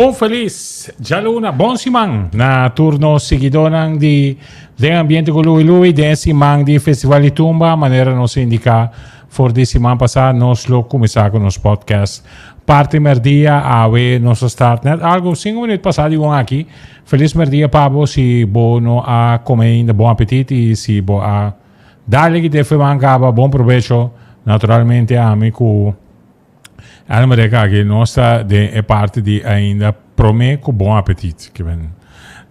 Un felis djaluna, bon siman na tur nos siguidónan di Den Ambiente ku Louie Louie den e siman di Festival di Tumba. Manera nos a indiká for di siman pasá nos lo kuminsá ku nos podcast parti mèrdia. Awe nos a start nèt algu sinku minüt pasá di un aki. Felis mèrdia pa bo si bo no a kome ainda bon apetit i si bo a dale ki te man kaba bon probecho. Naturalmente ami ku Ana Maria Kaki, nos ta den e parti di ainda prome ku bon apetit. Ke men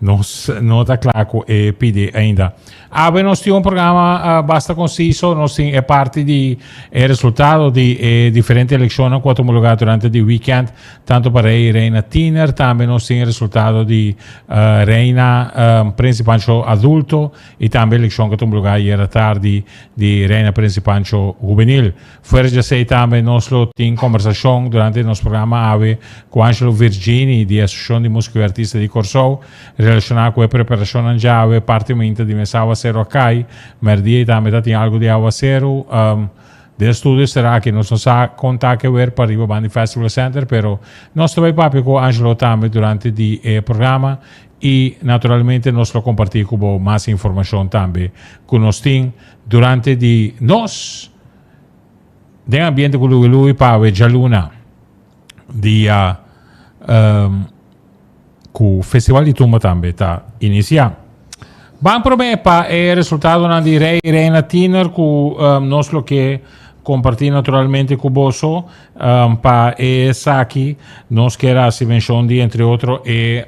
nos no ta kla ku e pidi ainda. Awe nos tin un programa basta konsiso. Nos tin e parti di e resultado di e diferente elekshonnan ku a tuma lugar durante di weekend, tantu pa rei i reina tiner. Tambe nos tin e resultado di reina Prince Pancho adulto i tambe elekshon ku a tuma lugar ayera tardi di reina Prince Pancho hubenil. Fuera dj'esei tambe nos lo tin kombersashon durante nos programa awe ku Angelo Virgini di Asosiashon di Músiko i Artista di Kòrsou relashoná ku e preparashonnan djawe parti mainta di mes awaseru a kai mèrdia i tambe ta tin algu di awaseru den studio sera aki nos no sa kon ta ke wer pa riba banda di Festival Center pero nos ta bai papia ku Angelo tambe durante di e programa i naturalmente nos lo kompartí ku bo mas informashon tambe ku nos tin durante di nos Den ambiente ku Louie Louie pa awe djaluna dia ku Festival di Tumba tambe ta inisiá. Ban promé pa e resultadonan di Rey i Reina Tiener ku nos lo ke kompartí naturalmente ku boso. Pa esaki nos kier hasi menshon di entre otro e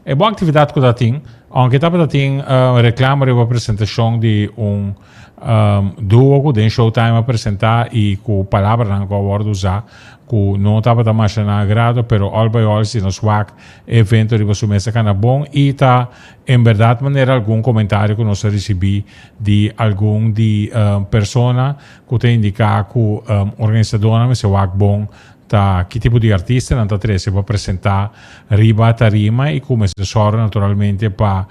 e bon aktividat ku ta tin, ounke tabata tin reklamo riba presentashon di un Duo ku den Showtime a presentá i ku palabranan ku a wòrdu usá ku no tabata masha na agrado, pero all by all si nos wak e evento riba su mes a kana bon i ta en bèrdat manera algun komentario ku nos a risibí di algun di persona ku ta indiká ku organisadónan mester wak bon ta ki tipo di artistanan ta trese pa presentá riba tarima i ku mester sòru naturalmente pa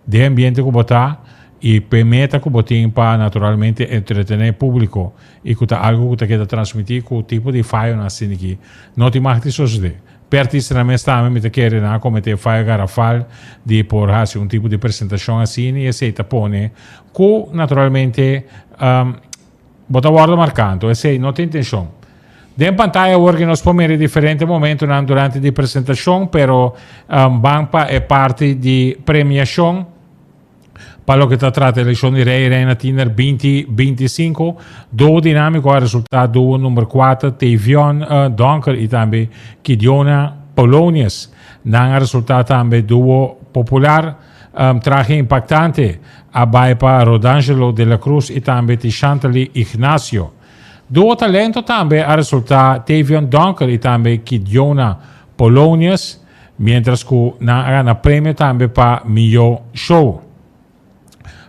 Den ambiente ku bo ta i p'e meta ku bo tin pa naturalmente entretené públiko i ku ta algu ku ta keda transmití ku tipo di fayonan asina ki no tin mag di sosodé. P'e artistanan mes tambe mi ta kere nan a kometé fayo garafal di por hasi un tipo di presentashon asina i esei ta pone ku naturalmente Bo ta wòrdu marká, anto esei no ta intenshon. Den pantaya awor ke nos por mira diferente momentunan durante di presentashon, pero ban pa e parti di premiashon pa loke ta trata elekshon di Rei i Reina Tiener 2025. Duo Dinámiko a resultá duo number kuater, Tavion Donker i tambe Kidiona Polonius. Nan a resultá tambe duo popular. Trahe impaktante a bai pa Rodangelo de la Cruz i tambe Tishantali Ignacio. Duo talento tambe a resultá Tavion Donker i tambe Kidiona Polonius, miéntras ku nan a gana premio tambe pa mihó show.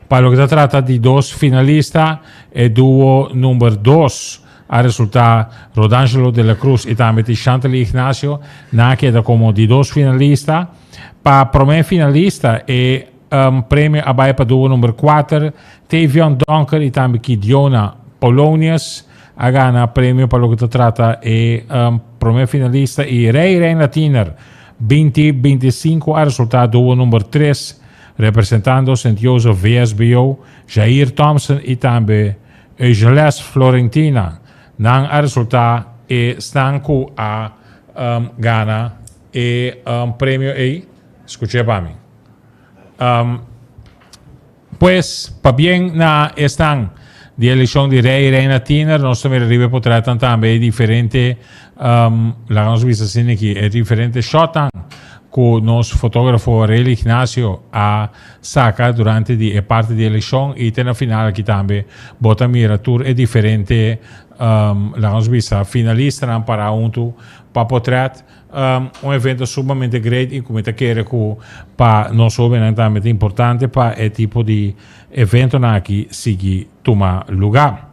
Pa loke ta trata di dos finalista, e duo number dos a resultá Rodangelo de la Cruz i tambe Tishantali Ignacio. Nan a keda komo di dos finalista. Pa promé finalista e premio a bai pa duo number kuater, Tavion Donker i tambe Kidiona Polonius a gana premio pa loke ta trata e promé finalista i Rey Reina Tiener 2025 a resultá duo number tres representando Sint Jozef VSBO, Jair Thompson i tambe Eugeles Florentina. Nan a resultá esnan ku a gana E premio ei, skuch'é pa mi. Pues, pabien na esnan di elekshon di Rei i Reina Tiener, nos ta mira riba e potretnan tambe e diferente, laga nos bisa asina aki, e diferente shotnan ku nos fotografo Rely Ignacio a saka durante di e parti di elekshon i te na final aki tambe bo ta mira tur e diferente, laga nos bisa, finalistanan pará huntu pa potret. Un evento sumamente great y cu mi ta kere cu pa nos hobennan tambe ta importante pa e tipo di eventonan aki sigui tuma luga.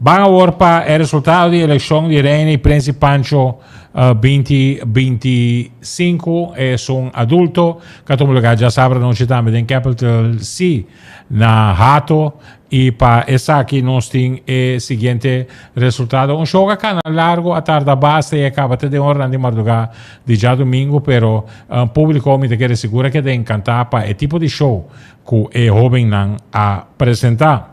Ban awor pa e resultado di elekshon di Reina i Prens di Pancho 2025, esun adulto, ku a tuma lugá djasabra anochi tambe den Capital C na Hato i pa esaki nos tin e siguiente resultado. Un show ku a kana largu, a tarda basta i a kaba te den oranan di mardugá di djadumingu, pero públiko mi ta kere sigur a keda enkantá pa e tipo di show ku e hóbennan a presentá.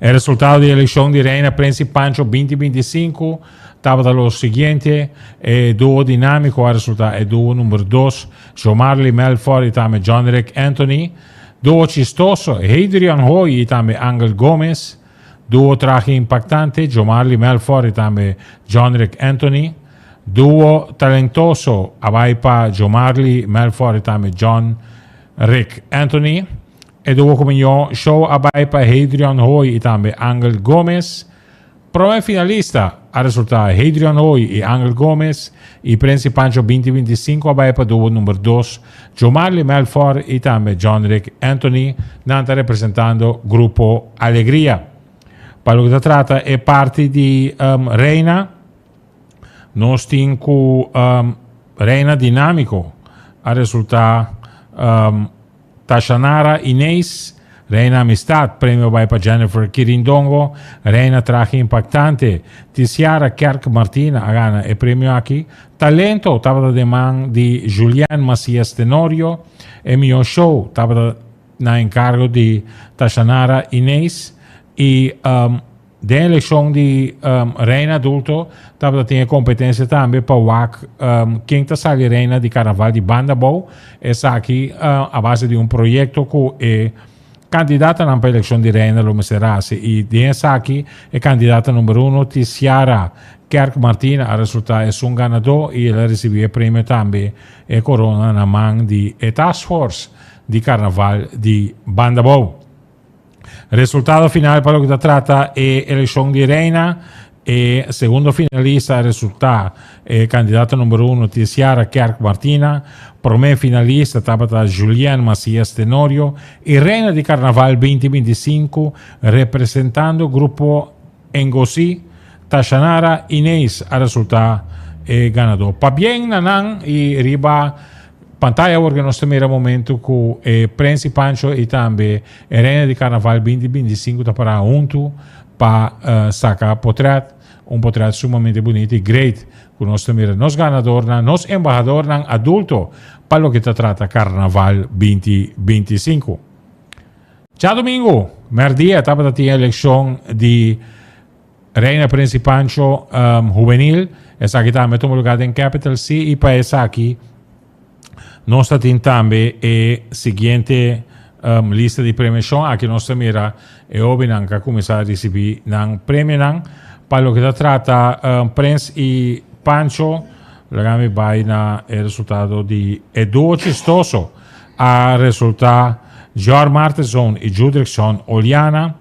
E resultado di elekshon di Reina Prens i Pancho 2025 tabata lo siguiente, E duo dinámiko a resultá e duo number dos, Jomarley Melfor i tambe John Rick Anthony. Duo chistoso, Hadrian Hoy i tambe Angel Gomez. Duo trahe impaktante, Jomarley Melfor i tambe John Rick Anthony. Duo talentoso a bai pa Jomarley Melfor i tambe John Rick Anthony. E duo ku mihó show a bai pa Hadrian Hoy i tambe Angel Gomez. Promé finalista a resultá Hadrian Hoy i Angel Gomez i Prens i Pancho 2025 a bai pa duo number dos, Jomarley Melfor i tambe John Rick Anthony. Nan ta representando Grupo Alegria. Pa loke ta trata e parti di Reina, nos tin ku Reina Dinámiko a resultá Tashanara Inés, Reina Amistad, premio bai pa Jennifer Kirindongo, Reina Traje Impactante, Tisiara Kerk Martina a gana e premio aki. Talento tabata den man di Julian Macias Tenorio, e mihó show tabata na enkargo di Tashanara Inés i Den elekshon di Reina Adulto tabata tin e kompetensia tambe pa wak ken ta sali reina di karnaval di Banda Bou. Esaki a base di un proyekto ku e kandidatanan pa elekshon di reina lo mester hasi i den esaki e kandidata number uno Tisiara Kerk Martina a resulta esun ganadó i el a risibí e premio tambe e korona na man di e taskforce di karnaval di Banda Bou. Resultado final pa loke ta trata e elekshon di Reina, e segundo finalista a resultá e kandidato number uno Tisiara Kerk Martina, promé finalista tabata Julien Macias Tenorio i Reina di Karnaval 2025 representando Grupo Engosí, Tashanara Inés a resultá e ganadó. Pabien na nan i riba pantaya awor ku nos ta mira momento ku e Prens i Pancho i tambe e Reina di Karnaval 2025 ta pará huntu pa saka potrèt, un potrèt sumamente bunita i great ku nos ta mira nos ganadornan, nos embahadornan adulto pa loke ta trata Karnaval 2025. Djadumingu mèrdia tabata tin elekshon di Reina Prins i Pancho Hubenil. Esaki tambe a tuma lugá den Capital C i pa esaki nos ta tin tambe e siguiente lista di premiashon. Aki nos ta mira e hóbennan ku a kuminsá risibí nan premionan. Pa loke ta trata Prins i Pancho, laga mi bai na e resultado di e duo chistoso. A resultá Jor Martenson i Judrickson Oliana.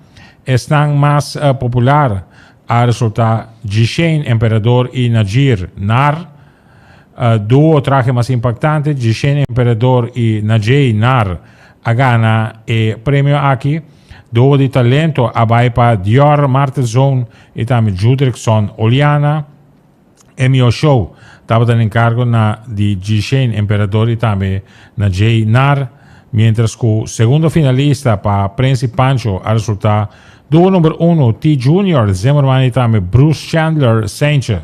Esnan mas popular a resultá Gishane Emperador i Najir Nar. Duo trahe mas impaktante, Gishane Emperador i Najay Nar a gana e premio aki. Duo di talento a bai pa Dior Martenson i tambe Judrickson Oliana. E mihó show tabata na enkargo na di G-Shane Emperador i tambe na Jay Nar, miéntras ku segundo finalista pa Prens i Pancho a resultá duo number uno T Junior Zimmerman i tambe Bruce Chandler Saintje.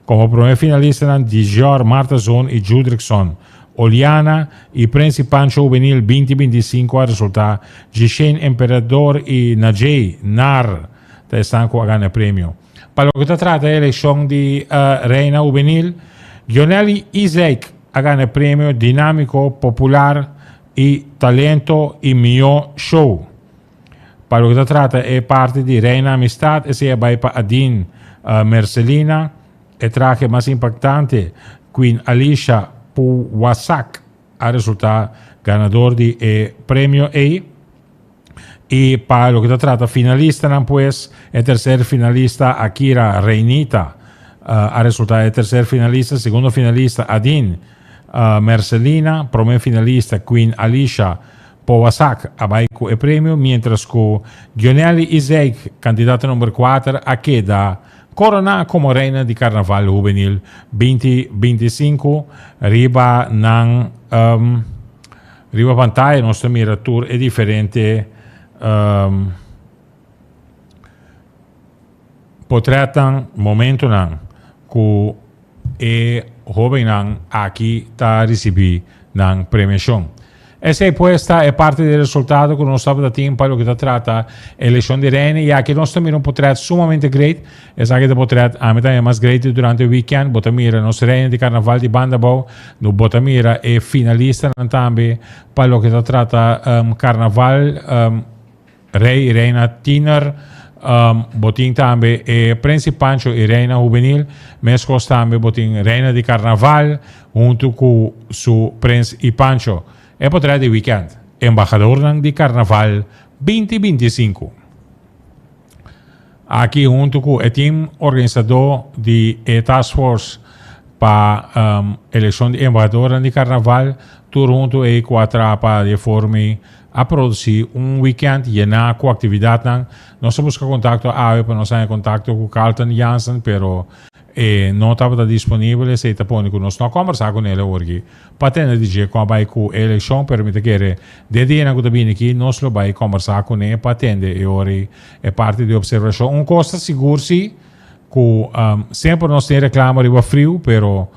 Komo promé finalistanan Dijior Martazon i Judrickson Oliana i Prens i Pancho Hubenil 2025 a resultá G-Shane Emperador i Najay Nar ta esnan ku a gana e premio. Pa loke ta trata e elekshon di Reina Hubenil, Gionelli Isaac a gana e premio Dinámiko, Popular i Talento i Mihó Show. Pa loke ta trata e parti di Reina Amistad, esei a bai pa Adin Mercelina. E trahe mas impaktante, Queen Alicia Puwasak a resultá ganador di e premio ei. I pa loke ta trata finalistanan pues, e tercer finalista Akira Reinita a resulta e tercer finalista, segundo finalista Adin Mercelina, prome finalista Queen Alicia. Powasak a bai ku e premio, miéntras ku Gionelli Izeik, kandidato number kuater, a keda koroná komo reina di Karnaval Hubenil 2025. Riba nan riba pantaya nos ta mira tur e diferente Potretnan momentonan ku e hóbennan aki ta risibí nan premiashon. Esei pues ta e parti di resultado ku nos tabata tin pa loke ta trata elekshon di Reina i aki nos ta mira un potret sumamente great. Esaki ta potret ami ta haña mas great durante weekend. Bo ta mira nos Reina di Karnaval di banda abou. No bo ta mira e finalistanan tambe pa loke ta trata Karnaval. Rey i Reina Tiener, bo tin tambe e Prins i Pancho i Reina Hubenil, meskos tambe bo tin Reina di Karnaval huntu ku su Prins i Pancho. E potret di wikènt, Embahadornan di Karnaval 2025. Aki huntu ku e tim organisadó di e task force pa elekshon di embahadornan di Karnaval, tur huntu ei ku a traha pa di e forma ei a produsí un wikènt yená ku aktividatnan. Nos a buska kontakto awe pa nos haña kontakto ku Carlton Jansen, pero e no tabata disponibel. Esei ta pone ku nos no a kòmbersá ku nel awor aki pa tende di dje kon a bai ku e elekshon, pero mi ta kere den dianan ku ta bini aki nos lo bai kòmbersá kuné pa tende e ora ei e parti di opservashon. Un kos ta sigur si ku semper nos tin reklamo riba friu, pero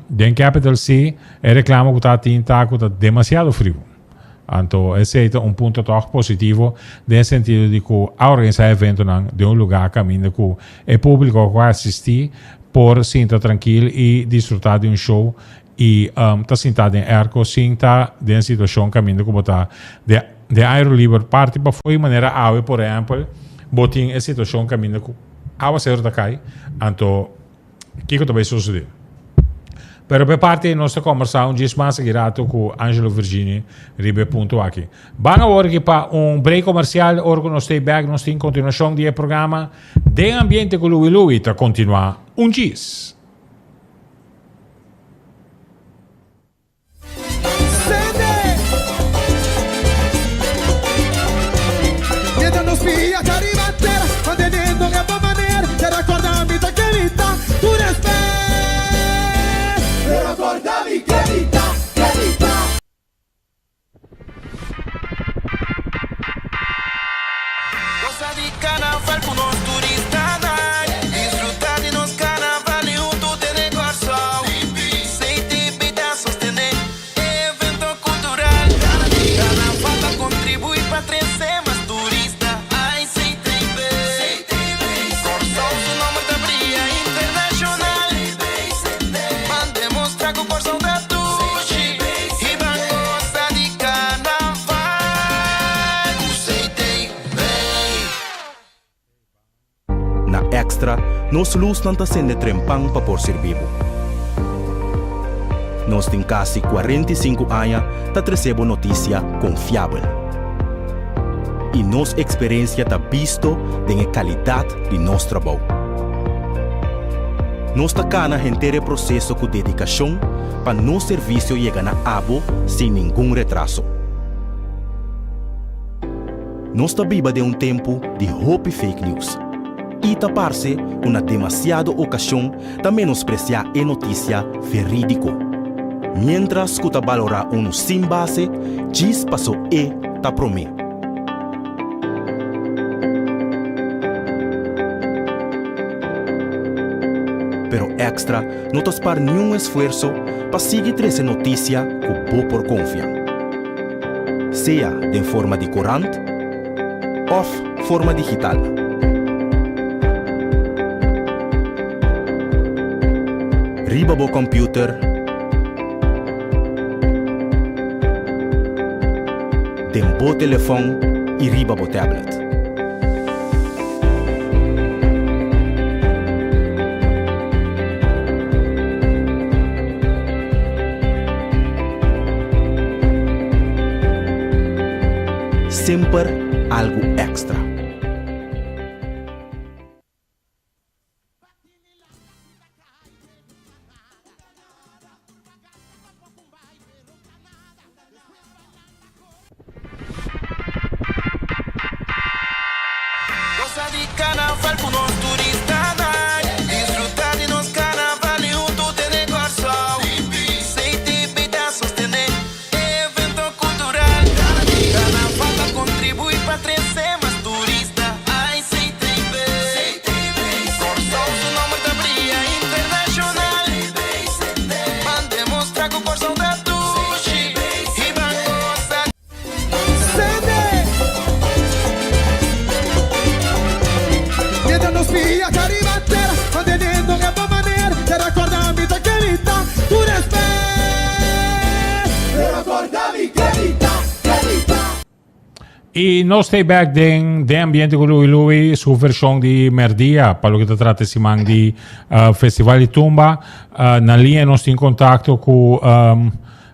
den Capital si e reklamo ku ta tin ta ku ta demasiado friu. Anto esei ta un punto tòg positivo den sentido di ku a organisá eventonan den un lugá kaminda ku e públiko ku a asistí por sinta trankil i disfrutá di un show i ta sintá den airco sin ta den situashon kaminda ku bo ta den aire liber parti pafó i manera awe por ehèmpel bo tin e situashon kaminda ku awaseru ta kai anto Kiko ta bai sosodé? Pero pa e parti ei nos ta kombersá un djis mas aki rato ku Angelo Virginie riba e punto aki. Ban awor aki pa un break komersial, ora ku nos stay bek nos tin kontinuashon di e programa Den Ambiente ku Louie Louie ta kontinuá un djis. Na Extra, nos lusnan ta sende trempan pa por sirbi bo. Nos tin kasi 45 aña ta trese bo notisia konfiabel. I nos eksperensia ta bisto den e kalidat di nos trabou. Nos ta kana henter e proseso ku dedikashon pa nos servisio yega na abo sin ningun retraso. Nos ta biba den un tempu di hopi fake news i ta parse ku na demasiado okashon ta menospresiá e notisia verídiko, miéntras ku ta balorá unu sin base djis paso e ta promé. Pero Extra no ta spar niun esfuerso pa sigui trese notisia ku bo por konfia. Sea den forma di korant òf forma digital. Riba bo kòmpiuter, den bo telefòn i riba bo tablet. Semper algu èkstra. Gosa di Carnaval ku nos turistanan. Disfrutá di nos Carnaval i huntu tene Kòrsou. CTB ta sostené e evento kultural. Carnaval ta kontribuí pa trese mas turista. Ai CTB, Kòrsou su nòmber ta bria internashonal. Ban demostrá ku Kòrsou ta dushi i ban gosa. Mientras nos pia ta riba tera, manteniendo e bon manera, Pero acorda mi ta ken mi ta, ku respet. Pero acorda mi ken mi ta, ken mi ta. I nos ta bek den Den Ambiente ku Louie Louie, su vershon di merdia pa loke ta trata e siman di Festival di Tumba. Na liña nos tin kontakto ku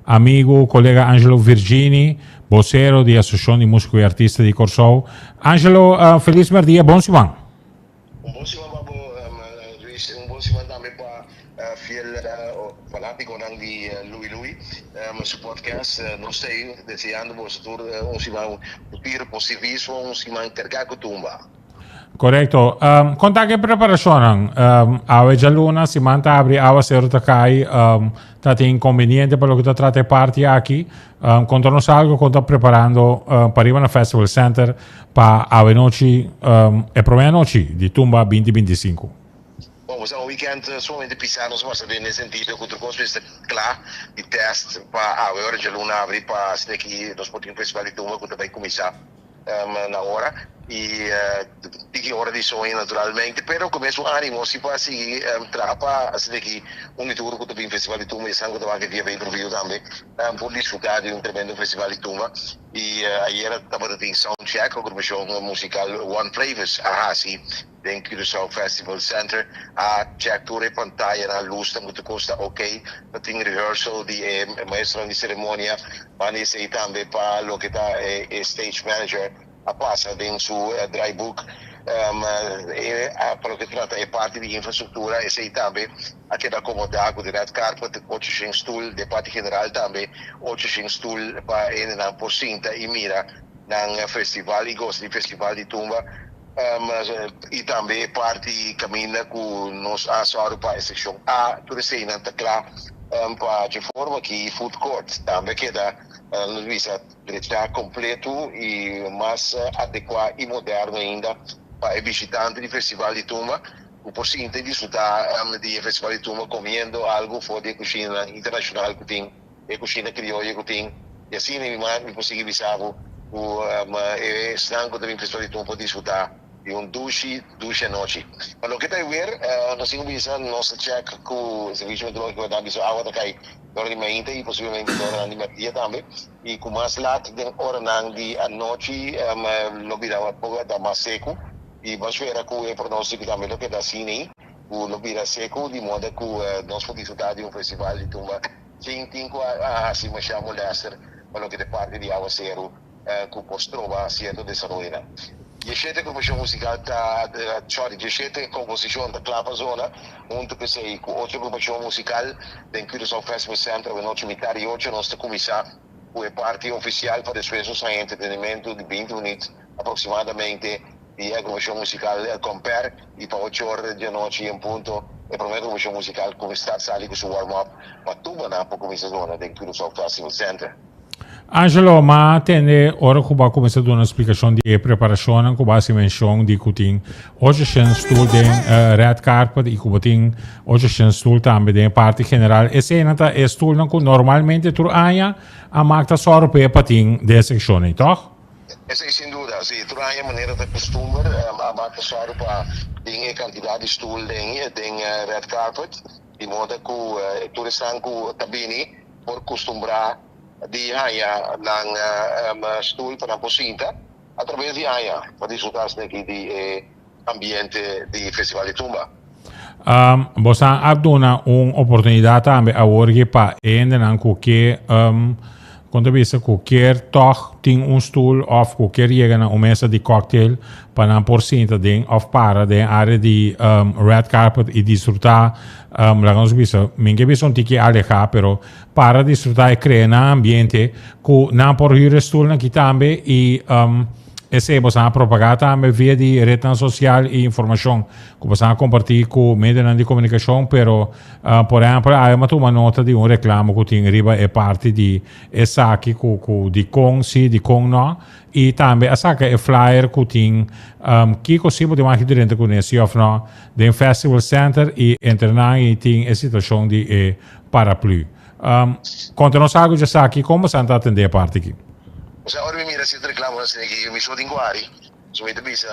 amigu, kolega Angelo Virgini, bosero di Asosiashon di Músiko i Artista di Kòrsou. Angelo, felis merdia, bon siman. Un bon siman pa bo Luis, un bon siman tambe pa fiel fanaticonan di Louie Louie su podcast. Nos ta ei deseando boso tur un siman ku tiro positivismo, un siman carga ku tumba. Korekto. Kon ta ku e preparashonnan? Awe djaluna, siman ta abri, awaseru ta kai. Ta tin inkonveniente pa loke ta trata e parti aki. Konta nos algo kon ta preparando pariba na Festival Center pa awe nochi, e prome anochi di Tumba 2025. Bon, bo sa un weekend sumamente pisa nos a pasa den e sentido ku tur kos mester kla di test pa awe ora djaluna abri pa asina ki nos por tin un festival di tumba ku ta bai kuminsá. Na ora y tiki ora di soño naturalmente, pero cu mesun animo si pa sigui traha pa asina aki un di tur cu ta bin Festival di Tumba y esnan cu ta wak e via pay per view tambe por disfruta di un tremendo Festival di Tumba. Y ayera tabata tin sound check cu agrupacion musical One Flavors a haci den Curaçao Festival Center, a check tur e pantayanan, lusnan cu tur cos ta ok, ta tin rehearsal di e maestronan di ceremonia, banda di esey tambe pa loke ta e stage manager a pasa den su draaiboek, e pa loke trata e parti di infrastructura esey tambe a keda acomoda cu di red carpet, 800 stoel, den parti general tambe 800 stoel pa hendenan por sinta y mira nan festival y gosa di festival di tumba. I tambe e parti kaminda ku nos a sòru pa e sekshon A, tur eseinan ta kla pa dje forma ki food court tambe a keda, nos bisa, drechá kompletu i mas adekuá i moderno ainda pa e bishitante di Festival di Tumba ku por sinta i disfrutá di e Festival di Tumba komiendo algu for di e kushinanan internashonal ku tin. E kushina krioyo ku tin i asina mi ma mi por sigui bisa bo ku e esnan ku ta bin Festival di Tumba por disfrutá di un dushi dushi anochi. Pa loke ta e wer nos tin ku bisa nos ta chèk ku Servisio Meteorológiko a da aviso awa ta kai den ora di mainta i posiblemente den oranan di mèrdia tambe i ku mas lat den oranan di anochi lo bira poko ta mas seku i bo a spera ku e pronóstiko tambe lo keda asina ei ku lo bira seku di moda ku nos por disfrutá di un Festival di Tumba. Sin tin ku a hasi masha molester pa loke ta parti di awaseru ku por stroba sierto desaroyonan. Dieshete agrupashon musikal ta, sorry, dieshete komposishon ta kla pa zona huntu ku esei ku ocho agrupashon musikal den Curaçao Festival Center awenochi mitar di ocho nos ta kuminsá ku e parti ofisial pa despues nos haña entretenimentu di binti minüt aproksimadamente di e agrupashon musikal Comper i pa ocho or di anochi en punto e prome agrupashon musikal kuminsá sali ku su warm up pa tubanan por kuminsá dona den Curaçao Festival Center. Angelo, m'a tende ora ku bo a kuminsá duna splikashon di e preparashonnan ku bo a hasi menshon di ku tin 800 stul den red carpet i ku bo tin 800 stul tambe den e parti general. Eseinan ta e stulnan ku normalmente tur aña a mak ta sòru p'e pa tin den e sekshon ei, tòg? Esei sin duda, si. Tur aña manera ta kustumber, a ta sòru pa tin e kantidat di stul den den red carpet, di moda ku tur esnan ku ta bini por kustumbrá di haña nan stul pa nan por sinta atraves di aña pa disfrutá esaki di e ambiente di Festival di Tumba. Bosan a duna un oportunidat tambe awor ki pa e hendenan ku ke kon ta bisa ku kier tòg tin un stul òf ku kier yega na un mesa di cocktail pa nan por sinta den òf para den área di red carpet i disfrutá laga nos bisa mi ke bisa un tiki alehá pero para disfrutá e krea nan ambiente ku nan por hür e stulnan aki tambe i. Esei boso a propagá tambe via di retnan sosial i informashon ku boso a kompartí ku medionan di komunikashon, pero por ehèmpel awe mi a tuma nota di un reklamo ku tin riba e parti di esaki ku ku dikon si dikon no i tambe a saka e flyer ku tin kiko si bo tin wak drenta kuné si òf no den Festival Center i entre nan i tin e situashon di e paraplu. Konta nos algu dje esaki kon boso ta atendé e parti aki? Osea, ora mi mira cierto reclamonan asina aki, mi so tin cu hari. So mi ta bisa,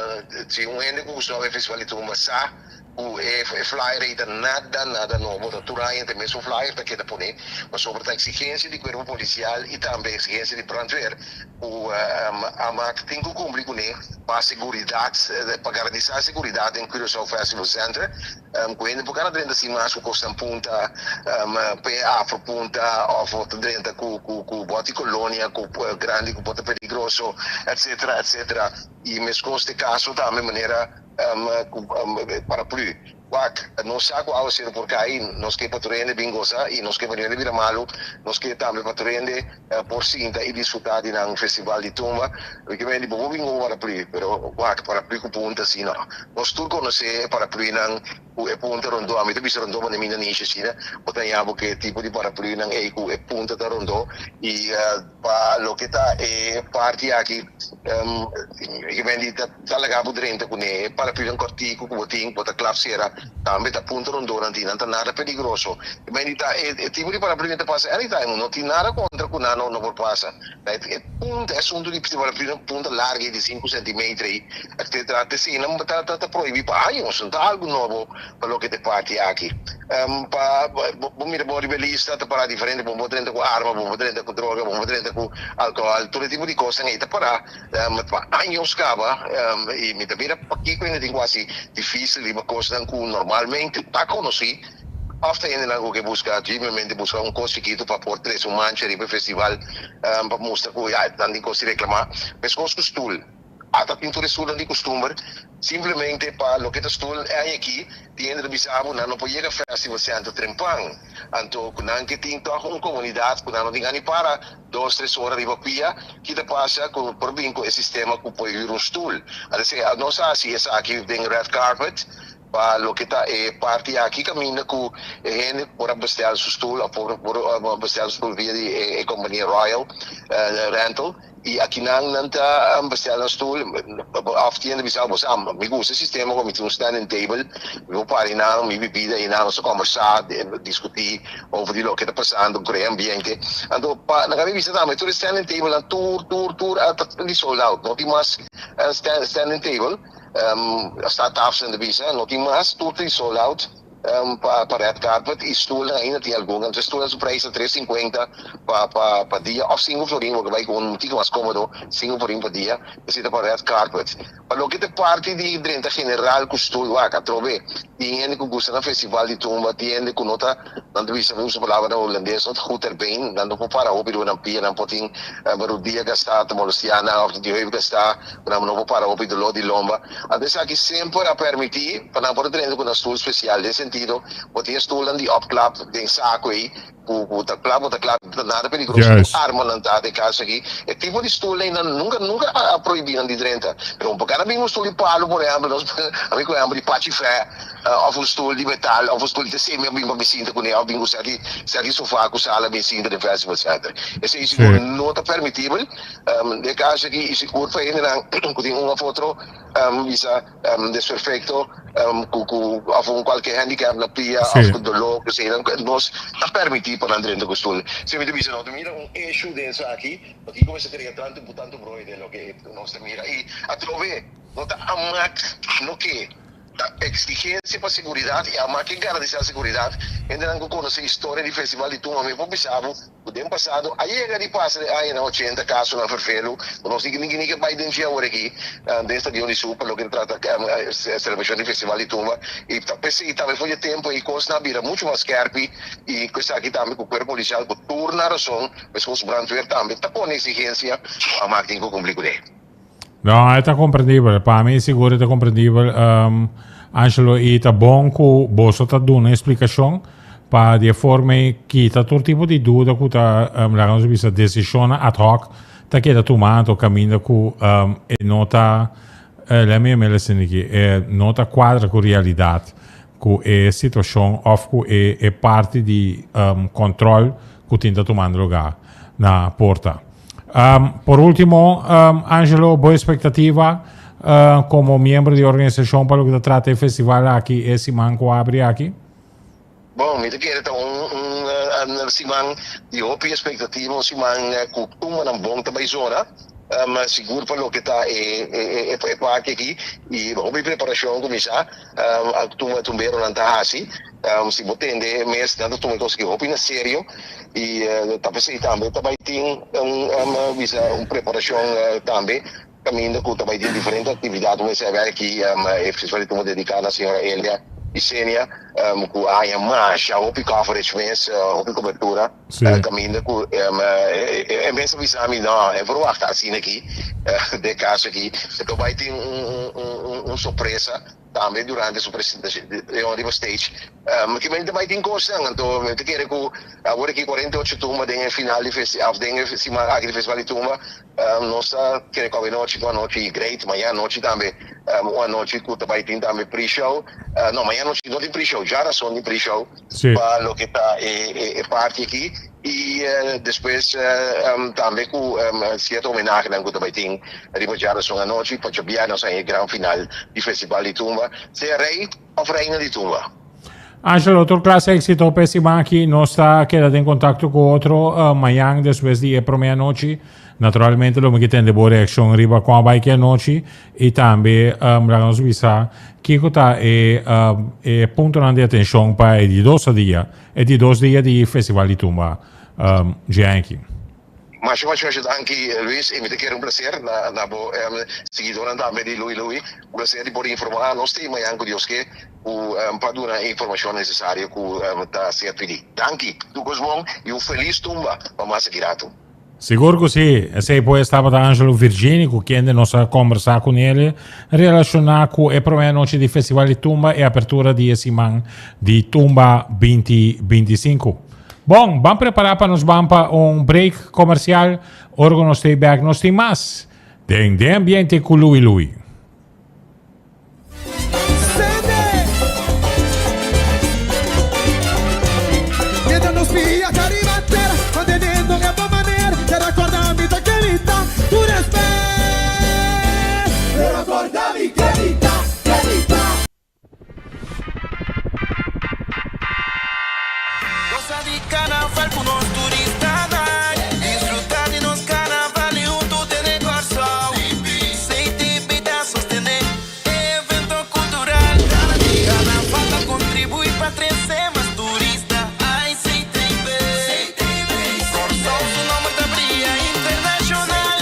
si un hende cu gusta e festival di tumba sa cu e flyer ey ta nada, nada nobo. Ta tur aña ta e mesun flyer ta keda pone, pasobra ta exigencia di cuerpo policial y tambe exigencia di brandweer cu AMAC tin cu cumpli cune pa seguridad, pa garantisa seguridad den Curaçao Festival Center. Ku hende por kana drenta sin mas ku kosnan punta, pe afro punta òf bo ta drenta ku ku bòt di kolonia ku grandi ku por ta peligroso etsetera etsetera. I meskos te kaso tambe manera ku paraplü. Wak, nos sa ku awaseru por kai, nos ke pa tur hende bin gosa i nos ke pa niun hende bira malu, nos ke tambe pa tur hende por sinta i disfrutá di nan festival di tumba. Mi ke mende bo por bin ku un paraplü, pero wak, paraplü ku punta si no. Nos tur konosé e paraplünan ku e punta rondó. Ami ta bisa rondó manera mi na nishi asina. Bo ta haña bo ku e tipo di paraplünan ei ku e punta ta rondó. I pa loke ta e parti aki, mi ke mende ta ta laga bo drenta kuné. E paraplünan kòrtiku ku bo tin, bo ta klap sera, tambe ta punta rondó nan tin. Nan ta nada peligroso. Mi mende ta e tipo di paraplünan ta pasa anytime. No tin nada kontra ku nan no por pasa. E punta, e asuntu di paraplünan punta larga ei di sinku sentimeter ei. Etcetera. Te nan ta ta prohibi pa años, no ta algo nobo pa loke ta e parti aki. Pa bo mira bo riba e lista ta para diferente, bo por drenta cu arma, bo por drenta cu droga, bo por drenta cu alcohol, tur e tipo di cosnan ey ta para pa años caba y mi ta mira pakico hende tin cu haci dificil riba cosnan cu normalmente ta conoci of ta hendenan cu ke busca simplemente busca un cos chikito pa por trece un mancha riba e festival pa mustra cu ya nan tin cos di reclama. Mescos cu stoel. Ata tin tur e stoelnan di kustumber, simplemente pa loke ta stoel e aña aki, tin hende ta bisa bo nan no por yega Festival Center trempan, anto ku nan ke tin tòg un komunidat ku nan no tin gana di para dos tres ora riba pia, ki ta pasa ku por bin ku e sistema ku por hür un stoel. Anto nos a hasi esaki den red carpet pa loke ta e parti aki kaminda ku e hende por a bestel su stoel òf por a bestel su stoel via di e kompania Royal Rental. I akinan nan ta bestel nan stoel of tienda bisa bo sa mi gusta e sistema ku mi tin un standing table mi por para einan mi bibida einan nos ta kombersá diskutí over di loke ta pasando krea ambiente anto pa nan a bisa tambe tur e standing table nan tur tur tur a ta di sold out no tin mas standing table sta tafel nan ta bisa no tin mas tur ta di sold out. Pa red carpet y stoelnan ainda tin algun. Anto e stoelnan su prijs ta tres cincuenta pa pa dia of cinco florin bo ke bai cu un tiki mas comodo cinco florin pa dia esey ta pa red carpet. Pa loke ta parti di drenta general cu stoel wak atrobe tin hende cu gusta na festival di tumba tin hende cu no ta nan ta bisa mi usa palabra na holandes no ta goed ter been nan no por para hopi riba nan pia nan por tin rudia gasta ta molestia nan of tin heup gasta cu nan no por para hopi dolor di lomba. Anto esaki semper a permití pa nan por a drenta ku nan stul spesial. Den sentido, bo tin e stulnan di opklap den saku ei ku ku ta klap, bo ta klap, ta nada peligroso ku armanan ta den kaso aki. E tipo di stulnan ei nan nunka nunka a prohibí nan di drenta. Pero un por kada bin un stul di palu, por ehèmpel, nos a bin ku ehèmpel di pachi fè òf un stul di metal òf un stul di te semi a bin pa bin sinta kuné òf bin ku sèti sèti sofá ku sala bin sinta den festival center. Esei sigur no ta permitibel. Den kaso aki i sigur pa hendenan ku tin un òf otro bisa desperfekto ku ku òf un kualke handicap na pia òf ku doló ku eseinan nos ta permití pa nan drenta ku stul. Si mi ta bisa no ta mira un issue den esaki pakiko mester krea tantu tantu broei den loke nos ta mira i atrobe no ta amak no ke ta exigencia pa seguridad i amak ke garantisa seguridad hendenan ku konosé historia di festival di tumba mi por bisa bo Ku den pasado a yega di pasa den añanan ochenta kasonan ferfelu ku nos ni ni ke bai den dje awor aki den stadion di Super loke ta trata selebrashon di festival di tumba i ta p'esei tambe for di e tempu ei kosnan a bira muchu mas skèrpi i ku esaki tambe ku kuerpo polisial ku tur nan rason meskos brandweer tambe ta pone eksigensia ku amak tin ku kumpli kuné. No, e ta komprendibel. Pa mi sigur e ta komprendibel, Angelo, i ta bon ku boso ta duna e splikashon pa di e forma ei kita tur tipo di duda ku ta, laga nos bisa, desishonnan ad hoc. ta keda tuma anto kaminda ku e no ta lèt mi yam'é asina aki e no ta kuadra ku realidat ku e situashon òf ku e e parti di kòntròl ku tin ta tumando lugá na porta. Por último, Angelo, bo espektativa komo miembro di organisashon pa loke ta trata e festival aki e siman ku abri aki? Bon, mi ta kere ta un un siman di hopi espektativa, un siman ku tumbanan bon ta bai zona, sigur pa loke ta e e parti aki i hopi preparashon kuminsá, tumba tumberonan ta hasi. Si bo tende mes nan ta tuma e kos aki hopi na serio i ta p'esei tambe ta bai tin un bisa un preparashon tambe kaminda ku ta bai tin diferente aktividat. Bo mester haber aki e festival di tumba dediká na señora Elia Isenia ku a haña masha hopi coverage mes, hopi kobertura kaminda ku e mes a bisa mi no e por wak asina aki den e kaso aki ta bai tin un sorpresa. Tambe durante su presentacion riba stage kimen ta bay tin cosnan anto mi ta kere cu awor aki 48 tumba den e final di festival of den e siman aki di festival di tumba nos ta kere cu awenochi cu anochi great mañana anochi tambe un anochi cu ta bay tin tambe pre show no mañana anochi no tin pre show djarason tin pre show pa loke ta e parti aki y despues tambe cu cierto homenahenan cu ta bay tin riba djarason anochi pa djabièrnè nos haña e gran final di Festival di Tumba, sea rey of reina di tumba. Angelo, tur clase exito p'e siman aki. Nos ta keda den contacto cu otro mañan despues di e prome anochi. Naturalmente lo mi ke tende bo reaccion riba con a bay ki anochi y tambe laga nos bisa kico ta e e puntonan di atencion pa e di dos dia, e di dos dia di Festival di Tumba dje aña aki. Masha masha masha danki Luis y mi ta kere un placer na na bo siguidornan tambe di Louis Louis un placer di por informa nos te mañan cu Dios ke cu pa duna e informacion necesario cu ta ser pidi. Danki tur cos bon y un feliz tumba pa mas aki rato. Sigur ku si. Esei pues tabata Angelo Virgini ku kende nos a kombersá ku nele relashoná ku e promé anochi di Festival di Tumba e apertura di e siman di Tumba 2025. Bon, ban prepará pa nos ban pa un break komersial. Ora ku nos stay bèk nos tin mas den Den Ambiente ku Louie Louie. Gosa di carnaval cu nos turistanan Disfruta di nos carnaval y hunto tene Corsou CTB ta sostene e evento cultural Carnaval ta contribui pa trece mas turista Ay CTB Corsou su nomber ta bria internacional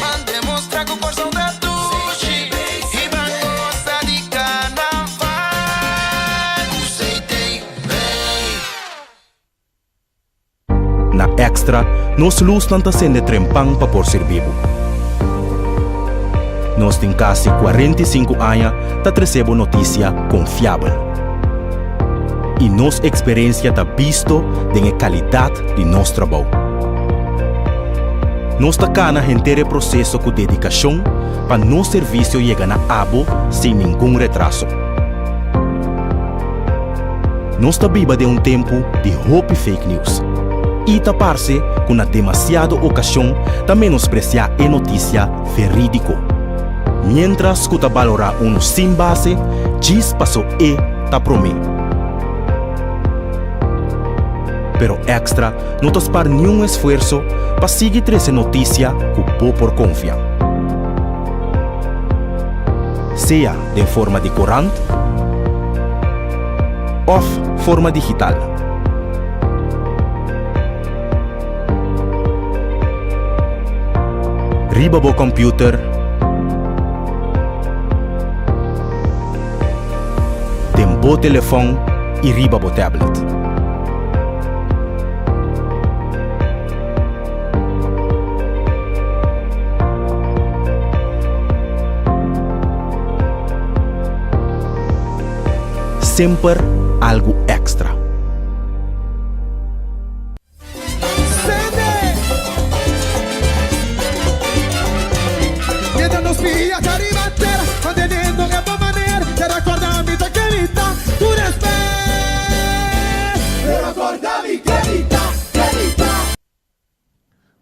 Ban demostra cu Corsou ta dushi Y ban gosa di carnaval cu CTB. Na Extra, nos lusnan ta sende trempan pa por sirbi bo. Nos tin kasi 45 aña ta trese bo notisia konfiabel. I nos eksperensia ta bisto den e kalidat di nos trabou. Nos ta kana henter e proseso ku dedikashon pa nos servisio yega na abo sin ningun retraso. Nos ta biba den un tempu di hopi fake news i ta parse ku na demasiado okashon ta menospresiá e notisia verídiko, miéntras ku ta balorá unu sin base djis paso e ta promé. Pero Extra no ta spar niun esfuerso pa sigui trese notisia ku bo por konfia. Sea den forma di korant òf forma digital. Riba bo kòmpiuter, den bo telefòn i riba bo tablet. Semper algu èkstra.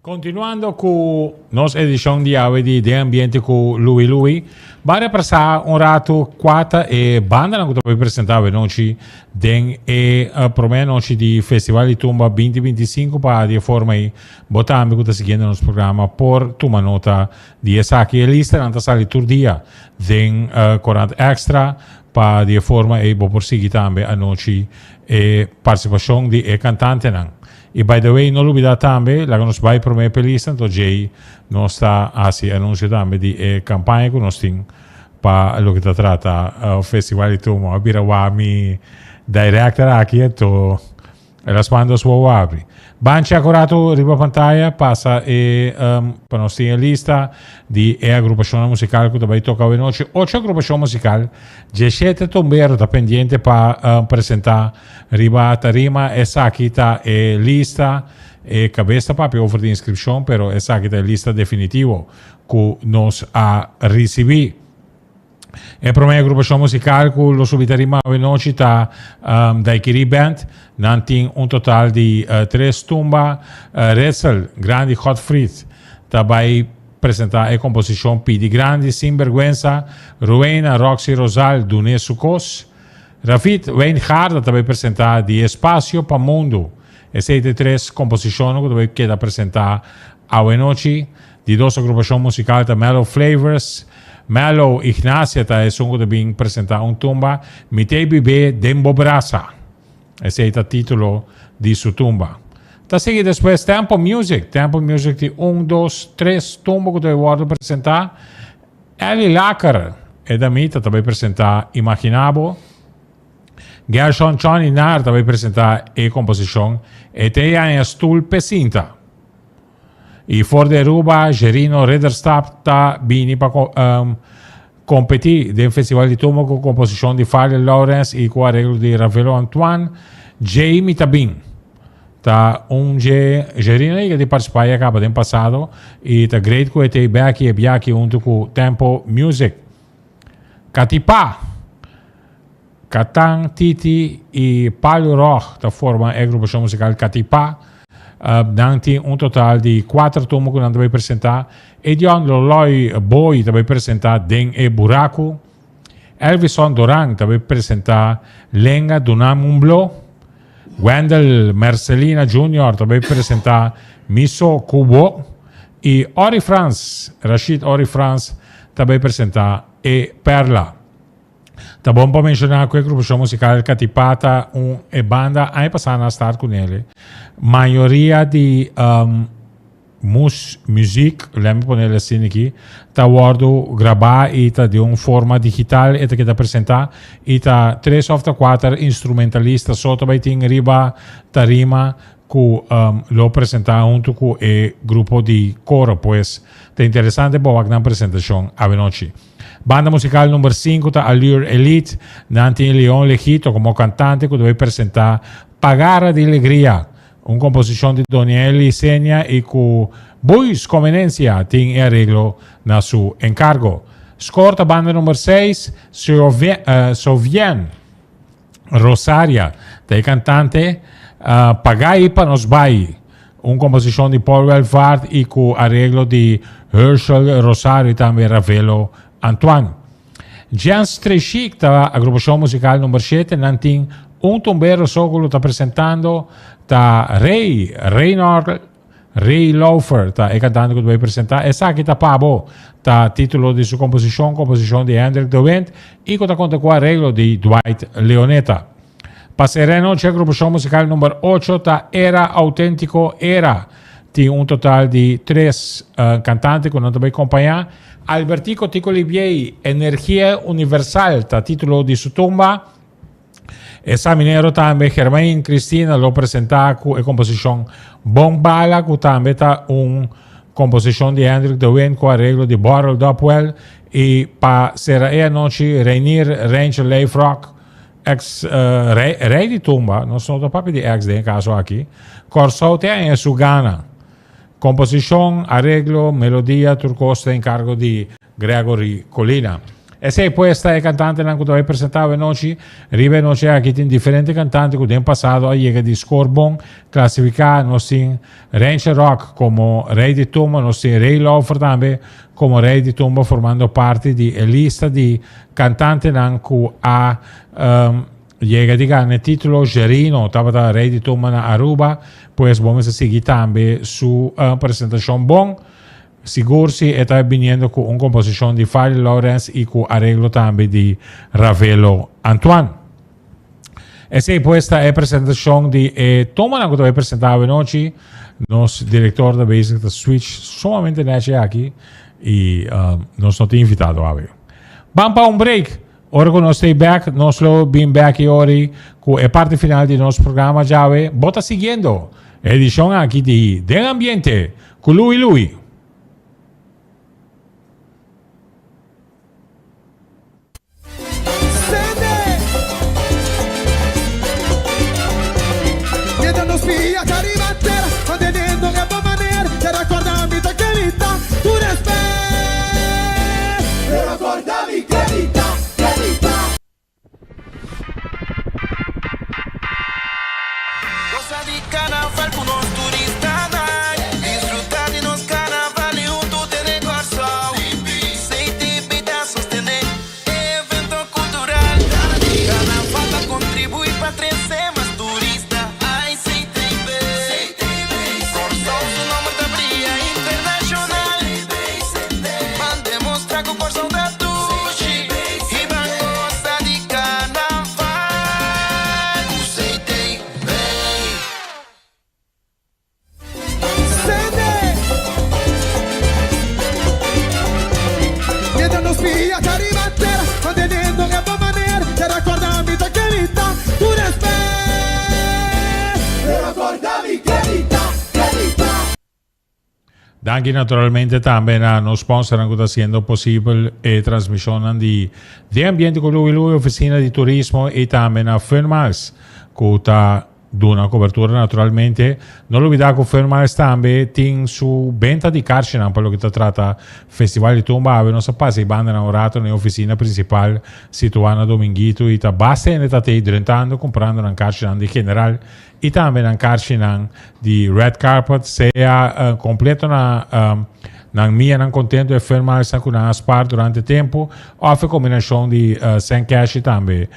Continuando cu nos edicion di awe di Den Ambiente cu Louie Louie, ban repasa un rato cua ta e bandanan cu ta bay presenta awe nochi den e prome anochi di Festival di Tumba 2025 pa di e forma ey bo tambe cu ta siguiendo nos programa por tuma nota di esaki. E listanan ta sali tur dia den Corant Extra pa di e forma ey bo por sigui tambe anochi e participacion di e cantantenan. Y by the way no lubida tambe laga nos bay prome p'e lista anto djey nos ta haci anuncio tambe di e campaña cu nos tin pa loke ta trata Festival di Tumba. A bira wak mi director aki anto el a span dos wowo abri. Ban check un rato riba pantaya pasa e pa nos tin e lista di e agrupacionnan musical cu ta bay toca awenochi. Ocho agrupacion musical, dieshete tumbero ta pendiente pa presenta. Riba tarima esaki ta e lista, e kabes ta papia over di inskripshon, pero esaki ta e lista definitivo ku nos a risibí. E promé agrupashon musikal ku lo subi tarima awenochi ta Daiquiri Band. Nan tin un total di tres tumba. Ritzel Grandi Godfried ta bai presentá e komposishon Pidi Grandi Sin Bergwensa, Ruena Roxy Rosal Dun'é Su Kos. Rafit Wijngaarden ta bay presenta Di Espacio pa Mundo. Esey ta e tres composicionnan cu ta bay keda presenta awenochi. Di dos agrupacion musical ta Mellow Flavors. Mellow Ignacia ta esun cu ta bin presenta un tumba Mi t'ey bibé den bo brasa. Esey ta titulo di su tumba. Ta sigui despues Tempo Music. Tempo Music tin un, dos, tres tumba cu ta bay wordo presenta. Elly Laker, e damita ta bay presenta Imagina Bo. Gershon Chonny Naar ta bay presenta e composicion E te haña stoel p'e sinta. Y for di Aruba, Gerino Ridderstap ta bini pa competi den Festival di Tumba cu composicion di Farley Lawrence y cu areglo di Ravelo Antoine. Djey mi ta bin. Ta un dje Jerina yega di partisipá ya kaba den pasado i ta great ku e ta e bek i e biaha huntu ku Tempo Music. Katipá, Katan, Titi i Palu Rog ta forma e agrupashon musikal Katipá. Nan tin un total di kuater tumba ku nan ta bai presentá. Edion Loloy Boy ta bai presentá Den e Buraku. Elvison Doran ta bai presentá Lenga Dunam un Blo. Wendell Mercelina Junior ta bai presentá Mi So Ku Bo i Ori Frans, Rashid Ori Frans, ta bai presentá E Perla. Ta bon pa menshoná ku e grupashon musikal Katipá ta un e banda aña pasá nan a start kunele. Mayoria di Mus muziek, lèt mi pone el asina aki, ta wòrdu grabá i ta di un forma digital e ta keda presentá i ta tres òf ta kuater instrumentalista so ta bai tin riba tarima ku lo presentá huntu ku e grupo di koro. Pues ta interesante pa wak nan presentashon awenochi. Banda musikal number sinku ta Allure Elite. Nan tin Leon Legito komo kantante ku ta bai presentá Pagara di Legria. Un komposishon di Doniel Isenia i ku Buis Comenencia tin e areglo na su enkargo. Skor ta banda number seis, Sovien Rosaria ta e kantante, Pagai pa nos bai, un komposishon di Paul Welvaart i ku areglo di Herschel Rosario i tambe Ravelo Antoine. Jens Treshik ta agrupashon musikal number shete, nan tin un tumbero so ku lo ta presentando, ta Rey Reynard Rey Laufer ta e kantante ku ta bai presenta. Esaki ta pa bo ta titulo di su komposishon, komposishon di Hendrik de Windt i ku ta konta ku areglo di Dwight Leoneta. Pa Sereno dje agrupashon musikal number ocho ta Era Autentiko Era. Tin un total di tres kantante ku nan ta bai kompañá. Albertico Tico Libiey, Energia Universal ta titulo di su tumba. E saminero tambe Germain Cristina lo presentá ku e komposishon Bon Bala ku tambe ta un komposishon di Hendrik de Windt ku areglo di Borrel Dopwell i pa sera e anochi Reinier Reinche Leefrock Ex rei, rei di tumba, nos no ta papia di ex den e caso aki, Kòrsou te haña su gana. Komposishon, areglo, melodia, tur kos ta enkargo di Gregory Colina. Esei pues ta e kantantenan ku ta bai presentá awe nochi. Riba e nochi aki tin diferente kantante ku den pasado a yega di skor bon klasifiká. Nos tin Rensje Rock komo Rei di Tumba, nos tin Ray Lauffer tambe komo Rei di Tumba formando parti di e lista di kantantenan ku a yega di gana e titulo. Jerino tabata Rei di Tumba na Aruba, pues bo mester sigui tambe su presentashon bon. Sigur si e ta biniendo ku un komposishon di Farley Lawrence i ku areglo tambe di Ravelo Antoine. Esei pues ta e presentashon di e tomanan ku ta bai presentá awe nochi. Nos direktor ta bezig ta switch sumamente nechi aki i nos no tin invitado awe. Ban pa un break. Ora ku nos stay bek, nos lo bin bek i ori ku e parti final di nos programa djawe. Bo ta siguiendo e edishon aki di Den Ambiente ku Louie Louie. Gosa di carnaval cu nos turistanan. Disfruta di nos carnaval y hunto tene Corsou. CTB ta sostene e evento cultural. Carnaval ta contribui pa trece mas turista. Ay CTB. Corsou su nomber ta bria internacional. Ban demostra cu Corsou ta dushi y ban gosa di carnaval cu CTB. Danki naturalmente tambe na nos sponsornan ku ta hasiendo posibel e transmishonnan di Den Ambiente ku Louie Louie, Ofisina di Turismo i tambe na Funmiles ku ta duna kobertura naturalmente. No lubida ku Funmiles tambe tin su benta di karchinan pa loke ta trata Festival di Tumba. Awe nos a pasa e bandanan un rato na e ofisina prinsipal situá na Dominguito i ta basta hende ta tei drentando kumprando nan karchinan di general I tambe nan karchinan di red carpet sea completo na nan mianan contento e firmarsnan cu nan a spaar durante tempo of e combinacion di cent cash y tambe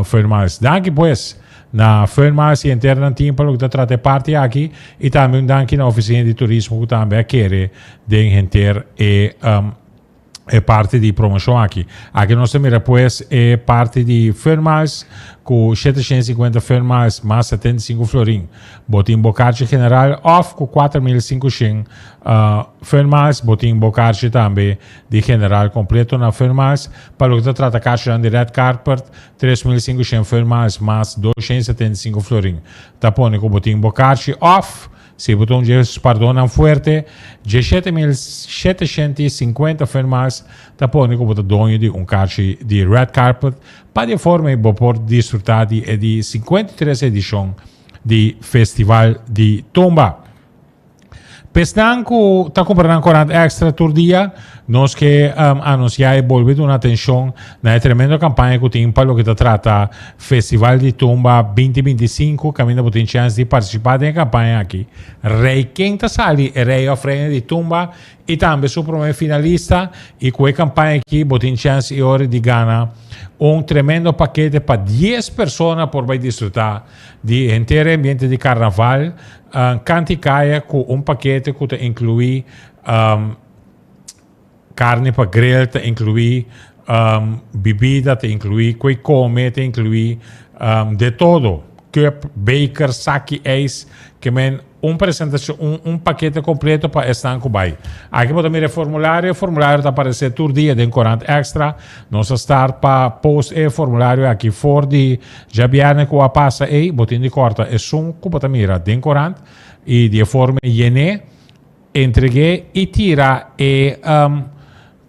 firmars. Danki pues na firmars y henter nan team pa loke ta trata e parti aki y tambe un danki na oficina di turismo cu tambe a kere den henter e e parti di promocion aki. Aki nos ta mira pues e parti di firmas cu 750 firmas mas 75 florin. Bo tin bo kaartje general of cu 4500 uh, firmas bo tin bo kaartje tambe di general completo na firmas. Pa loke ta trata kaartjenan di red carpet 3500 firmas mas 275 florin. Ta pone cu bo tin bo kaartje of Si bo ta un dje spardónan fuerte, dje 7750 firmas ta pone ku bo ta doño di un karchi di Red Carpet pa di e forma ei bo por disfrutá di e di 53 edishon di Festival di Tumba. P'esnan ku ta kumpra nan korant èkstra tur dia, Nos ke anunsiá i bolbe duna atenshon na e tremendo kampaña ku tin pa loke ta trata Festival di Tumba 2025, kaminda bo tin chèns di partisipá den e kampaña aki. Rei ken ta sali e rei òf reina di tumba i tambe su promé finalista i ku e kampaña aki bo tin chèns i ora di gana un tremendo pakete pa dies persona por bai disfrutá di henter e ambiente di karnaval kanti kaya ku un pakete ku ta inkluí Carne pa grill ta inclui bibida, ta inclui koe come, ta inclui de todo. Cup, beker, saki ijs, ke men un presentacion, un, un pakete completo pa esnan cu bay. Aki bo ta mira e formulario, e formulario ta aparece tur dia den Corant Extra. Nos a start pa post e formulario aki for di djabierne cu a pasa ey. Bo tin di corta esun cu bo ta mira den Corant y di e forma yene. Entreg'é i tira e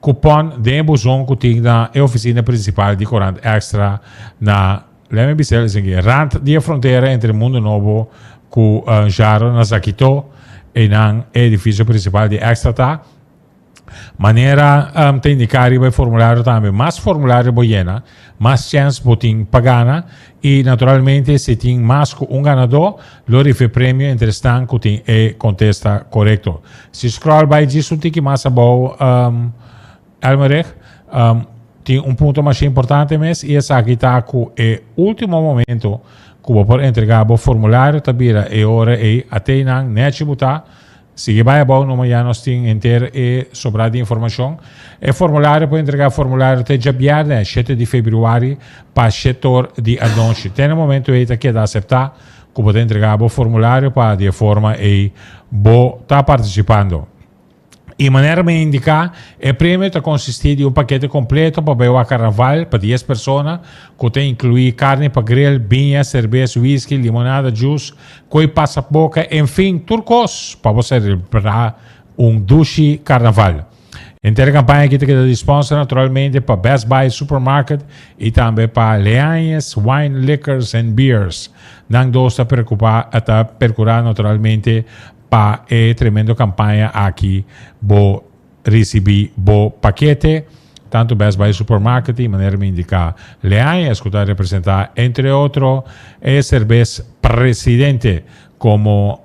kupòn den e buzon ku tin na e ofisina prinsipal di Korant Extra na, lèt mi bisa el esaki, rant di e frontera entre Mundo Nobo ku Jaro na Zakitó, einan e edifisio prinsipal di Extra ta. Manera um, ta indiká riba e formulario tambe, mas formulario bo yena, mas chèns bo tin pa gana i naturalmente si tin mas ku un ganadó, lo rifa e premio entre esnan ku tin e kontesta korekto. Si scroll bai djis un tiki mas abou, um, Elmerich, um, tin un punto masha importante mes i esaki ta ku e último momento ku bo por entregá bo formulario ta bira e ora ei ateinan nèchi bo ta. Sigui bai abou numa ya nos tin henter e sobrá di informashon. E formulario por entregá formulario te djabièrnè shete di febrüari pa shetor di anochi. Te na momento ei ta keda aseptá ku bo ta entregá bo formulario pa di e forma ei bo ta partisipando. I manera mi a indiká, e premio ta konsistí di un pakete kompleto pa bai wak karnaval pa dies persona ku ta inkluí karni pa grill, biña, serbes, whisky, limonada, juice, Koe pasa boka, enfin tur kos pa bo selebrá un dushi karnaval. Henter e kampaña aki ta keda di sponsor naturalmente pa Best Buy Supermarket i tambe pa Leañez Wine Liquors and Beers. Nan dos ta preocupa ta percura naturalmente pa e tremendo kampaña aki bo Ricibi bo pakete, tanto Best Buy Supermarket y manera mi indica Leañez cu ta representa entre otro e cerbes Presidente como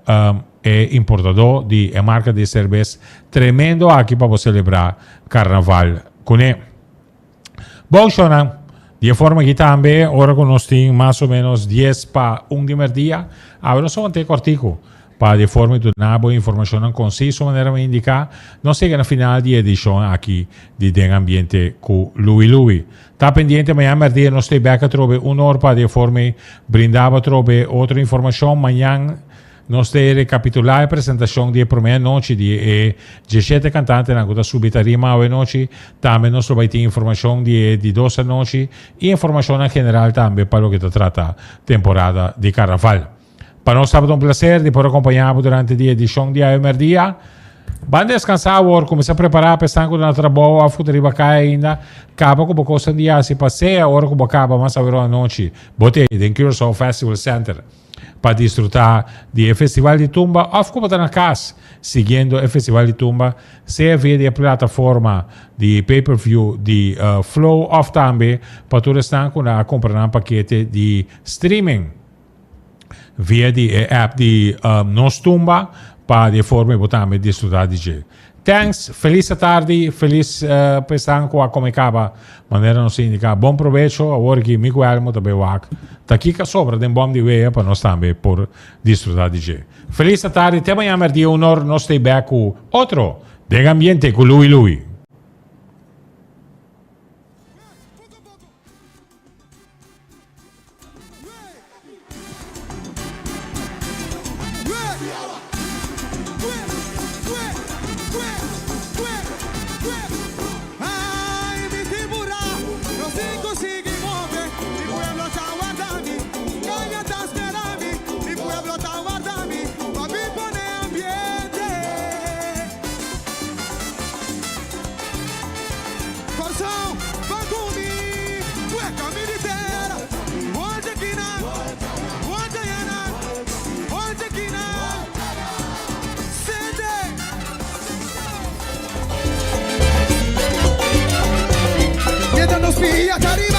e importador di e marca di cerbes tremendo aki pa bo celebra Carnaval cune. Bon shownan, di e forma aki tambe ora cu nos tin mas o menos dies pa un di merdia, awe nos a want'e cortico pa di e forma di duna bo informacionnan conciso manera mi a indica. Nos yega na final di e edicion aki di Den Ambiente cu Louie Louie. Ta pendiente mañan merdia nos ta e bek atrobe un or pa di e forma ei brinda bo atrobe otro informacion. Mañan Nos ta e rekapitulá e presentashon di e promé anochi di e dieshete kantantenan ku ta subi tarima awe nochi. Tambe nos lo bai tin informashon di e di dos anochi i informashonnan general tambe pa loke ta trata temporada di karnaval. Pa nos tabata un plaser di por akompañá bo durante di edishon di awe mèrdia. Ban deskansá awor, kuminsá prepará pa esnan ku ta na trabou òf ku ta riba kaya ainda. Kaba ku bo kosnan di hasi pa sea ora ku bo kaba mas awe anochi bo ta ei den Curaçao Festival Center. pa disfrutá di e festival di tumba òf ku bo ta na kas siguiendo e festival di tumba sea via di e plataforma di pay per view di Flow òf tambe pa tur esnan ku nan a kumpra nan pakete di streaming via di e app di Nos Tumba pa di e forma bo tambe disfrutá di dje. Thanks, felis atardi, felis pa esnan ku a kome kaba. Manera nos a indiká, bon probecho. Awor ki mi ku Elmo ta bai wak ta kiko a sobra den bòm di wea pa nos tambe por disfrutá di dje. Felis atardi, te mañana mèrdia un or nos ta ei bèk ku otro Den Ambiente ku Louie Louie. Kòrsou, ban ku mi, weka mi di tera. Oye kina, oye yana, oye kina, sende. Mientras nos pia ta riba.